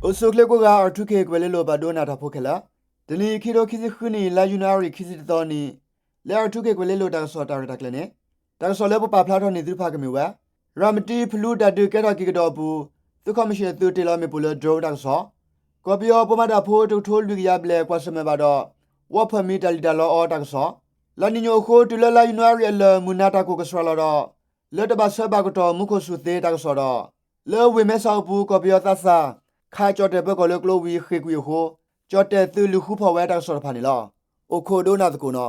အိၣ်ဆူၣ်အိၣ်ချ့ကိးဂၤ R two K ကွဲၤလ့လိၤ ပာ်ဒိကနၣ်တၢ်ဖိခဲလၢာ်, တနံၤအံၤ ခံထိခံဆံဃုနံၣ် လါယနူၤအါရံၤ ခံဆံတသီနံၤ လၢ R two K ကွဲၤလ့လိၤတၢ်ကစီၣ်တၢ်ရဲၣ်တၢ်ကျဲၤန့ၣ် တၢ်ကစီၣ်လၢပပာ်ဖျါထီၣ်န့ၢ်သုတဖၣ်ကမ့ၢ်ဝဲ ရၤမတံဖလူတၢ်ဒုးကဲထီၣ်က့ၤကဒီးအပူၤ သုးခီၣ်မံၣ်ၡၢၣ်သုးတ့ၢ်လီၤမ့ၣ်ပိၢ်လၢ drone တၢ်ကစီၣ်, ကီၢ်ပယီၤပိာ်မၤတၢ်ဖိတကထိလွံၢ်ကယၤဘျဲၣ် ကွၢ်ဆၢၣ်မဲာ်ဘၣ်ဒီး ဝီၢ်ဖၢၣ်မံၤတၢ်လံၣ်တၢ်လီအီတၢ်ကစီၣ်, လါနံၤညိၣ်အဃိ တုၤလၢလါယနူၤအါရံၤအလၢာ် မုၢ်နၤတၢ်ကိၢ်ကစှၤလီၤဒီး လၢတဘၣ်ဆၢဘၣ်ကတီၢ်မူခိၣ်စူၣ်သ့တၢ်ကစီၣ်ဒီး လၢဝ့ၢ်မဲဆီးအပူၤ ကီၢ်ပယီၤသးစၢ် ခးကၠီၣ်တဲၣ်ပၢၤကီၢ်လၢကျိဝံၤဃ့ၢ်ကွံာ်အဃိ ကၠီၣ်တဲၣ်သုးလုၢ်ဃူဖီၣ်ဝဲတၢ်ကစီၣ်တဖၣ်န့ၣ်လီၤ. အိၣ်ခိးဒိကနၣ်သကိးနီၤ.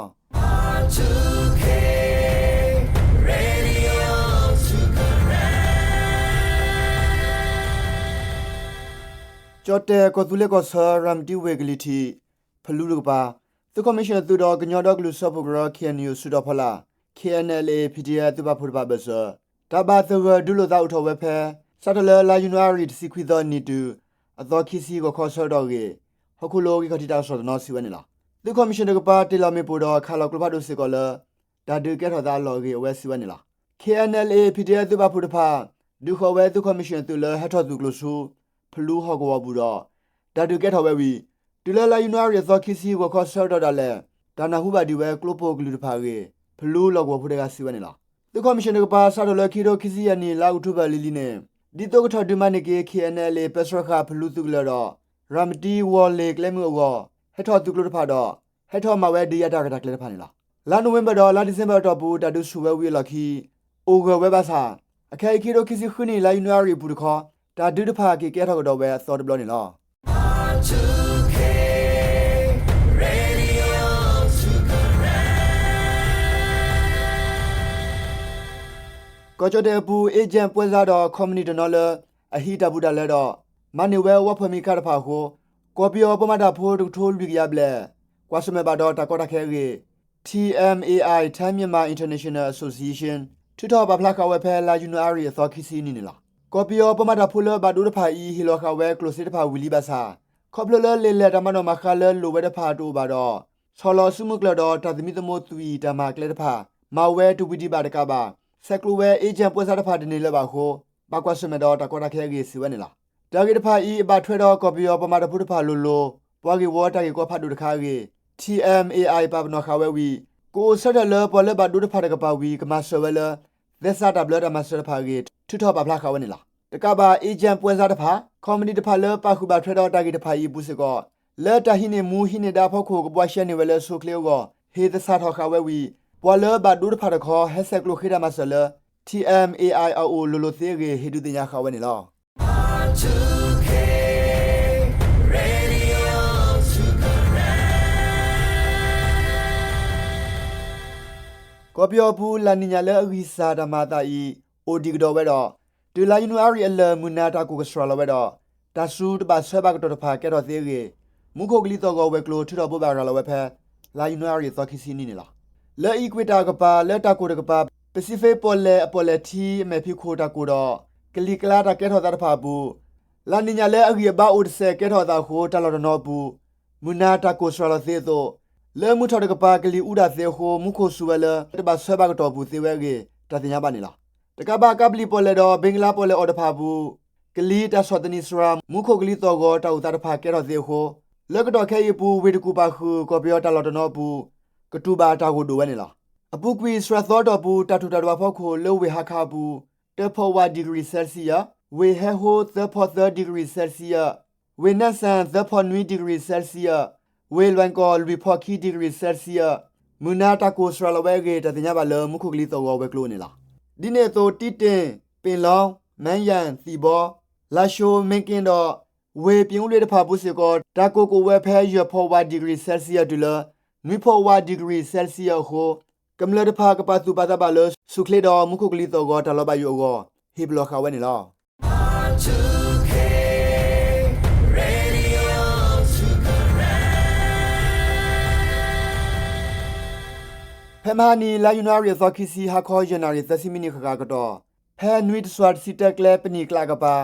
ကၠီၣ်တဲၣ်ကီၢ်သူလ့ၤကီၢ်ဆၢ ရၤမတံဝ့ၢ်ကလံၤထံး ဖလူတကပၤ သုးခီၣ်မံၣ်ၡၢၣ်သုးဒီးကညီဒီကလုာ်စၢဖှိၣ်ကရၢ K N U စုတီၤဖီလာ် K N L A P D F သုးပာ်ဖှိၣ်တဖၣ်အဘၢၣ်စၢၤ တၢ်ဘၣ်သဂၢၢ်ဒုးလိာ်သးအိၣ်ထီၣ်ဝဲဖဲ စးထီၣ်လၢလါယနူၤအါရံၤတဆံခွံသီနံၤတုၤ အသီခံဆံဂီၤခီဆၢကတီၢ်အဂ့ၢ် ဟီၣ်ခိၣ်လိၤဂံၢ်ခီၣ်ထံးတၢ်ကစီၣ်တနီၤစံးဝဲန့ၣ်လီၤ. သုးခီၣ်မံၣ်ၡၢၣ်တကပၤ တ့ၢ်လီၤမ့ၣ်ပိၢ်ဒီးခးလီၤကျိဖးဒိၣ်စ့ၢ်ကီးလၢ တၢ်ဒုးကဲထီၣ်သးအလီၢ်အဂ့ၢ် အဝဲစံးဝဲန့ၣ်လီၤ. K N L A P D F သုးပာ်ဖှိၣ်တဖၣ် ဒုးဃီၤဝဲသုးခီၣ်မံၣ်ၡၢၣ်သုးလၢဟဲထီၣ်သုးကျိၤဆူ ဖလူဟီၣ်ကဝီၤပူၤဒီး တၢ်ဒုးကဲထီၣ်ဝဲဝံၤ တုၤလၢလါယနူၤအါရံၤအသီခံဆံဂီၤခီဆၢကတီၢ်ဒၣ်လဲာ် တၢ်နၢ်ဟူဘၣ်ဒံးဝဲကျိပိာ်ကလုာ်တဖၣ်အဂ့ၢ် ဖလူလီၢ်ကဝီၤဖိတဂၤစံးဝဲန့ၣ်လီၤ. သုးခီၣ်မံၣ်ၡၢၣ်တကပၤ စးထီၣ်လၢခံထိခံဆံယဲၢ်နံၣ် လါအီးကထိဘၢၣ်လံၤလံၤန့ၣ် ဒ်သိးကထီၣ်ဒုးမၤန့ၢ်က့ၤ K N L A ပၢဆှၢဃာ်ဖလူသုးကလၢၤဒီး ရၤမတံဝီၤလ့ၤကျဲမုၢ်အဂီၢ် ဟဲထီၣ်သုးကျိၤတဖၣ်ဒီး ဟဲထီၣ်မၤဝဲဒုးယၤတၢ်ရဲၣ်တၢ်ကျဲၤတဖၣ်န့ၣ်လီၤ. လါနိၣ်ဝ့ဘၢၣ်ဒီးလါဒံၣ်စ့ဘၢၣ်အတီၢ်ပူၤ တၢ်ဒုးဆူၣ်ဝဲဝံၤအလီၢ်ခံ အိၣ်ဂၢၢ်ဝဲဘၣ်ဆၣ် အခဲအံၤခံထိခံဆံဃုနံၣ် လါယနူၤအါရံၤအပူၤတခီ တၢ်ဒုးတဖၣ်က့ၤကဲထီၣ်ကဒီးဝဲအသီတဘျီန့ၣ်လီၤ. ကီၢ်ကၠီၣ်တဲၣ်အပူၤ agent ပွဲစားဒီး ခီပနံၣ်တနီၤလၢ အဟံးတၢ်ဘူးတၢ်လဲဒီး မၤန့ၢ်ဝဲဝီဖၢၣ်မံၤကါတဖၣ်အဃိ ကီၢ်ပယီၤပိာ်မၤတၢ်ဖိတကထိလွံၢ်ကယၤဘျဲၣ် ကွၢ်ဆၢၣ်မဲာ်ဘၣ်ဒီးတၢ်ကီတၢ်ခဲအဂ့ၢ် T M A I, Thai Myanmar International Association ထုးထီၣ်ပာ်ဖျါဃာ်ဝဲဖဲလါယနူၤအါရံၤအသီခံဆံနံၤန့ၣ်လီၤ. ကီၢ်ပယီၤပိာ်မၤတၢ်ဖိလၢဘၣ်ဒိတဖၣ်အံၤ ဟ့ၣ်လီၤဃာ်ဝဲကျိၣ်စ့တဖၣ်ဝံၤလံဘၣ်ဆၣ် ခီဖျိလၢလ့ၣ်လဲၣ်တၢ်မၤနီၣ်မၤဃါလၢလိၣ်ဝဲတဖၣ်တအိၣ်ဘၣ်ဒီး ဆီၣ်လီၤစုမုၢ်ကျၢၢ်ဒီးတၢ်သမံသမိးသွံၣ်တၢ်မၤကျဲတဖၣ် မၤဝဲတဝံၤဒံးဘၣ်တကးဘၣ် ဆဲးကျိးဝဲ agent ပွဲစားတဖၣ်တန့ၢ်လၢၤဘၣ်အဃိ ဘၣ်ကွၢ်ဆၢၣ်မဲာ်ဒီးတၢ်ကီတၢ်ခဲအဂ့ၢ်စံးဝဲန့ၣ်လီၤ. တၢ်ဂ့ၢ်တဖၣ်အံၤ အဘၣ်ထွဲဒီးကီၢ်ပယီၤပိာ်မၤတၢ်ဖိတဖၣ်လိၤလိၤ ပှၤဂ့ၢ်ဝီတၢ်ဂ့ၢ်ကီဖးဒိၣ်တခါအဂ့ၢ် T M A I ပာ်ပနီၣ်ဃာ်ဝဲဝံၤ ကအိၣ်ဆၢထၢၣ်လၢပှၤလၢဘၣ်ဒိတဖၣ်တကပၤဝံၤ ကမၤစၢၤဝဲလၢ သဲစးတၢ်ဘျၢတၢ်မၤစၢၤတဖၣ်အဂ့ၢ် ထုးထီၣ်ပာ်ဖျါဃာ်ဝဲန့ၣ်လီၤ. တကးဘၣ် agent ပွဲစားတဖၣ် ခီပနံၣ်တဖၣ်လၢပာ်ဃုာ်ဘၣ်ထွဲဒီးတၢ်ဂ့ၢ်တဖၣ်အံၤအပူၤစ့ၢ်ကီး လၢတၢ်ဟံးန့ၢ်မူဟံးန့ၢ်ဒါအဖီခိၣ် ကဘှါရှဲန့ၢ်ဝဲလၢဆိချ့အဂီၢ် ဟ့ၣ်သဆၣ်ထီၣ်ဃာ်ဝဲဝံၤ ပှၤလၢဘၣ်ဒိတဖၣ်တခီ ဟဲဆဲးကျိးဃ့တၢ်မၤစၢၤလၢ T M A I R O လိၤလိၤသ့အဂ့ၢ် ဟ့ၣ်ဒုးသ့ၣ်ညါဃာ်ဝဲန့ၣ်လီၤ. ကီၢ်ပယီၤအပူၤ လၢ်နံၣ်ညါလၢအဂံၢ်စၢ်တၢ်မၤအသးအံၤ အိၣ်ဒံးကဒီးဝဲဒီး တုၤလါယနူၤအါရံၤအလၢာ် မုၢ်နၤတၢ်ကိၢ်ကစှၤလီၤဝဲဒီး တၢ်စူၤတဘၣ်ဆၢဘၣ်ကတီၢ်တဖၣ်ကဲထီၣ်သ့အဂ့ၢ် မူခိၣ်ကလံၤသီၣ်ဂီၤဝဲၤကျိၤ ထုးထီၣ်ဘိးဘၣ်ရၤလီၤဝဲဖဲ လါယနူၤအါရံၤအသီခံဆံနံၤန့ၣ်လီၤ. လၢအံၤကွံာ်တၢ်ကပၤ လၢတၢ်ကိၢ်တကပၤ ပစံးဖ့ပီၣ်လဲၣ်အပီၣ်လဲၣ်ထံ အမဲာ်ဖံးခိၣ်တၢ်ကိၢ်ဒီး ကလံၤကျါတၢ်ကဲထီၣ်သးတဖၣ်အပူၤ လၢ်နံၣ်ညါလၢအဂံၢ်အဘါအိၣ်တစဲးကဲထီၣ်အသးအဃိ တၢ်လီၢ်တနီၤအပူၤ မုၢ်နၤတၢ်ကိၢ်စှၤလီၤသ့အသိး လၢမုၢ်ထီၣ်တကပၤ ကလံၤအူတၢ်သ့အဃိ မူခိၣ်စူၤဝဲလၢ တဘၣ်ဆၢဘၣ်ကတီၢ်အပူၤသ့ဝဲအဂ့ၢ် တၢ်သ့ၣ်ညါဘၣ်န့ၣ်လီၤ. တကးဘၣ် ကးပလံၣ်ပီၣ်လဲၣ်ဒီး ဘ့ကလါပီၣ်လဲၣ်အီၤတဖၣ်အပူၤ ကလံၤတၢ်ဆီၣ်သနံးစှၤ မူခိၣ်ကလံၤသီၣ်ဂီၤတၢ်အိၣ်သးတဖၣ်ကဲထီၣ်သ့အဃိ လၢကတီၢ်ခဲအံၤအပူၤ ဝ့ၢ်တကူၣ်ပာ်ဃုာ် ကီၢ်ပယီၤတၢ်လီၢ်တနီၤအပူၤ ကတူၢ်ဘၣ်တၢ်ဂိၢ်ဒိၣ်ဝဲန့ၣ်လီၤ. အပူၤကွံာ်စှၤသီအတီၢ်ပူၤ တၢ်ထူၣ်တၢ်ဒွးဖီခိၣ် လၢဝ့ၢ်ဟါခါအပူၤ တၢဖီဝး degree Celsius, ဝ့ၢ်ဟဲဟိ သၢဖီသၢ degree Celsius, ဝ့ၢ်နဲၣ်စၣ် သၢဖီနွံ degree Celsius, ဝ့ၢ်လွဲၣ်ကီၢ် လွံၢ်ဖီခံ degree Celsius မုၢ်နၤတၢ်ကိၢ်စှၤလီၤဝဲအဂ့ၢ် တၢ်သ့ၣ်ညါဘၣ်လၢ မူခိၣ်ကလံၤသီၣ်ဂီၤဝဲၤကျိၤန့ၣ်လီၤ. ဒ်န့ၣ်အသိး တံတ့ၣ်, ပ့ၣ်လီ, မဲယၣ်, သံၣ်ဘီ, လါၡိ, မ့ၢ်က့ၤဒီး ဝ့ၢ်ပၠ့ၤအူရ့ၣ်တဖၣ်အပူၤစ့ၢ်ကီး တၢ်ကိၢ်ကအိၣ်ဝဲဖဲ ယဲၢ်ဖီဝး degree Celsius တုၤလၢ နွံဖီဝး degree Celsius အဃိ ကမျၢၢ်တဖၣ်ကပာ်သူၣ်ပာ်သးဘၣ်လၢ ဆူၣ်ချ့ဒီးမူခိၣ်ကလံၤသီၣ်ဂီၤတၢ်လီၤဘၣ်ယိၣ်အဂီၢ် ဟ့ၣ်ပလီၢ်ဃာ်ဝဲန့ၣ်လီၤ. ဖဲမဟါနံၤ လါယနူၤအါရံၤအသီခံဆံ ဟါခီ ယဲၢ်နၣ်ရံၣ် သၢဆံမံးနံးဃၣ်ဃၣ်အကတီၢ် ဖဲနွံတစွၢ်တဆံတၢကျဲ ပနံၣ်ကျးအကပၤ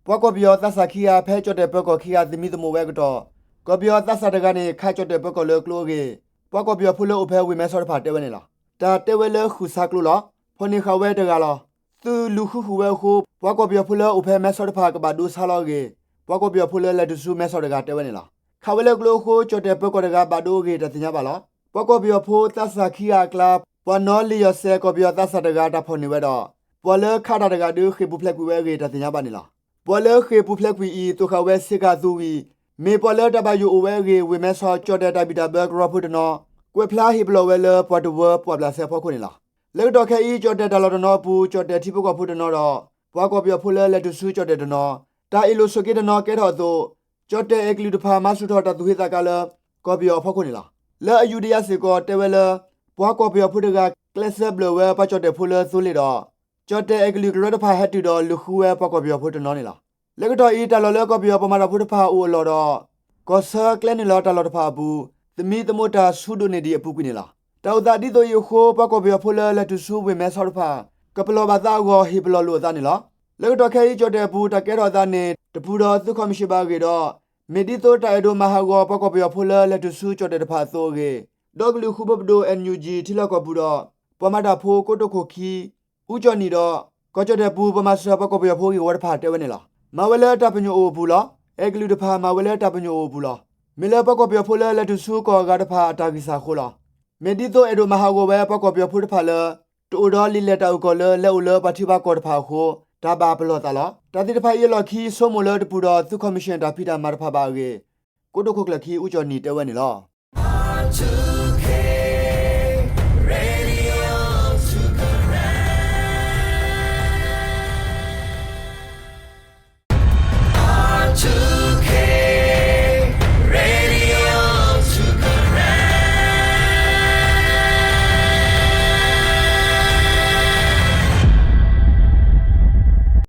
ပှၤကီၢ်ပယီၤသးစၢ်ခံဂၤ ဖဲကၠီၣ်တဲၣ်ပၢၤကီၢ်ခံဂၤသမံသမိးဝဲအကတီၢ် ကီၢ်ပယီၤသးစၢ်တဂၤန့ၣ် ခးကၠီၣ်တဲၣ်ပၢၤကီၢ်လၢကျိအဂ့ၢ် ပှၤကီၢ်ပယီၤဖိလၢအိၣ်ဖဲဝ့ၢ်မဲဆီးတဖၣ်တဲဝဲန့ၣ်လီၤ. တၢ်တဲဝဲလၢဃုာ်ဆါကျိလီၤ. ဖီၣ်န့ၢ်ဃာ်ဝဲတဂၤလီၤ. သုးလူၤဃုဃုာ်ဝဲအဃိ ပှၤကီၢ်ပယီၤဖိလၢအိၣ်ဖဲမဲဆီးတဖၣ်ကဘၣ်ဒိဆါလီၤအဂ့ၢ် ပှၤကီၢ်ပယီၤဖိလၢလဲၤတုၤဆူမဲဆီးတဂၤတဲဝဲန့ၣ်လီၤ. ခးဝဲလၢကျိအဃိ ကၠီၣ်တဲၣ်ပၢၤကီၢ်တဂၤဘၣ်ဒိအဂ့ၢ်တၢ်သ့ၣ်ညါဘၣ်လီၤ. ပှၤကီၢ်ပယီၤဖိသးစၢ်ခံဂၤအကျါ ပှၤနီၣ်လံာ်ယီၢ်စဲး ကီၢ်ပယီၤသးစၢ်တဂၤတၢ်ဖီၣ်န့ၢ်ဝဲဒီး ပှၤလၢခးတၢ်တဂၤဒုးဃ့ၢ်ပူၤဖျဲးကွံာ်ဝဲအဂ့ၢ်တၢ်သ့ၣ်ညါဘၣ်န့ၣ်လီၤ. ပှၤလၢဃ့ၢ်ပူၤဖျဲးကွံာ်အံၤ သိၣ်ဃာ်ဝဲစ့ကၤအသူဝံၤ မ့ၢ်ပှၤလၢတၢ်ဘၣ်ယိၣ်အိၣ်ဝဲအဂ့ၢ် ဝ့ၢ်မဲဆီး ကၠီၣ်တဲၣ်တၢ်ဘံၣ်တၢ်ဘၢကရၢဖိတနီၤ ကွဲးဖျါဟ့ၣ်ပလီၢ်ဝဲလၢပှၤတဝၢပှာ်ဘျၣ်စဲအဖီခိၣ်န့ၣ်လီၤ. လၢကတီၢ်ခဲအံၤ ကၠီၣ်တဲၣ်တၢ်လီၢ်တနီၤအပူၤ ကၠီၣ်တဲၣ်ထံဖိကီၢ်ဖိတနီၤဒီး ပှၤကီၢ်ပယီၤဖိလၢလဲၤတုၤဆူကၠီၣ်တဲၣ်တနီၤ တၢ်အ့ၣ်လိာ်ဆိးက့တနီၤကဲထီၣ်အသိး ကၠီၣ်တဲၣ်အဲၣ်ကလုာ်တဖၣ် မၤဆူၣ်ထီၣ်တၢ်သူၣ်ဟ့သးကါလၢ ကီၢ်ပယီၤအဖီခိၣ်န့ၣ်လီၤ. လၢအယူၢ်တယၢ်စ့ၢ်ကီးတဲဝဲလၢ ပှၤကီၢ်ပယီၤဖိတဂၤ ကျဲးစၢးဘျၢၣ်ဝဲပှၤကၠီၣ်တဲၣ်ဖိလၢသိလ့ၣ်ဒီး ကၠီၣ်တဲၣ်အဲၣ်ကလုာ်ကရၢတဖၣ်ဟဲတုၤဒီး လူၤဃုဝဲပှၤကီၢ်ပယီၤဖိတနီၤန့ၣ်လီၤ. လၢကတီၢ်အံၤ တၢ်လီၢ်လၢကီၢ်ပယီၤပှၤမၤတၢ်ဖိတဖၣ်အိၣ်အလီၢ်ဒီး ကီၢ်ဆၢကျဲနုာ်လီၤတၢ်လီၢ်တဖၣ်အပူၤ သမံသမိးတၢ်ဆူဒိၣ်န့ၢ်ဒံးအပူၤကွံာ်န့ၣ်လီၤ. တၢ်အိၣ်သးဒ်သိးအံၤအဃိ ပှၤကီၢ်ပယီၤဖိလၢလဲၤတုၤဆူဝ့ၢ်မဲဆီးတဖၣ် ကပလီၢ်ဘၣ်သးအဂီၢ် ဟ့ၣ်ပလီၢ်လိာ်အသးန့ၣ်လီၤ. လၢကတီၢ်ခဲအံၤ ကၠီၣ်တဲၣ်အပူၤ တၢ်ကဲထီၣ်အသးန့ၣ် တပူၤဒီးသုးခီၣ်မံၣ်ၡ့ၣ်ဘၣ်အဂ့ၢ်ဒီး မ့ၢ်ဒ်သိးတၢ်အဲၣ်ဒိးမၤဟးဂီၤ ပှၤကီၢ်ပယီၤဖိလၢလဲၤတုၤဆူကၠီၣ်တဲၣ်တဖၣ်အသိးအဂ့ၢ် ဒီကလုာ်ဃူဖိးပဒိၣ် NUG ထံလီၢ်ကီၢ်ပူၤဒီး ပှၤမၤတၢ်ဖိကိတိာ်ခိၣ်ခံ အူကၠီၣ်နံၣ်ဒီး ကီၢ်ကၠီၣ်တဲၣ်ပူၤ ပှၤမၤစၢၤပှၤကီၢ်ပယီၤဖိဂ့ၢ်ဝီတဖၣ်တဲဝဲန့ၣ်လီၤ. မၤဝဲလၢတၢ်ပညိၣ်အိၣ်အပူၤလီၤ. အဲၣ်ကလုာ်တဖၣ်မၤဝဲလၢတၢ်ပညိၣ်အိၣ်အပူၤလီၤ. မ့ၢ်လၢပှၤကီၢ်ပယီၤဖိလၢလဲၤတုၤဆူကီၢ်အဂၤတဖၣ်အတၢ်ဂံၢ်စၢ်အဃိလီၤ. မ့ၢ်ဒ်သိးအဲၣ်ဒိးမၤဟးဂီၤဝဲပှၤကီၢ်ပယီၤဖိတဖၣ်လၢ တအိၣ်ဒီးလံာ်လဲၢ်တၢ်အုၣ်ကီၤလၢလဲၤအိၣ်လၢပှၤထံပှၤကီၢ်တဖၣ်အဃိ တၢ်ဘၣ်ပလီၢ်သးလီၤ. တၢ်သ့ၣ်တဖၣ်အံၤအလီၢ်ခံ ဆိကမိၣ်လၢတပူၤဒီးသုးခီၣ်မံၣ်ၡ့ၣ်တၢ်ဖံးတၢ်မၤတဖၣ်ဘၣ်အဂ့ၢ် ကိတိာ်ခိၣ်ကျၢၢ်ခံ အူကၠီၣ်နံၣ်တဲဝဲန့ၣ်လီၤ.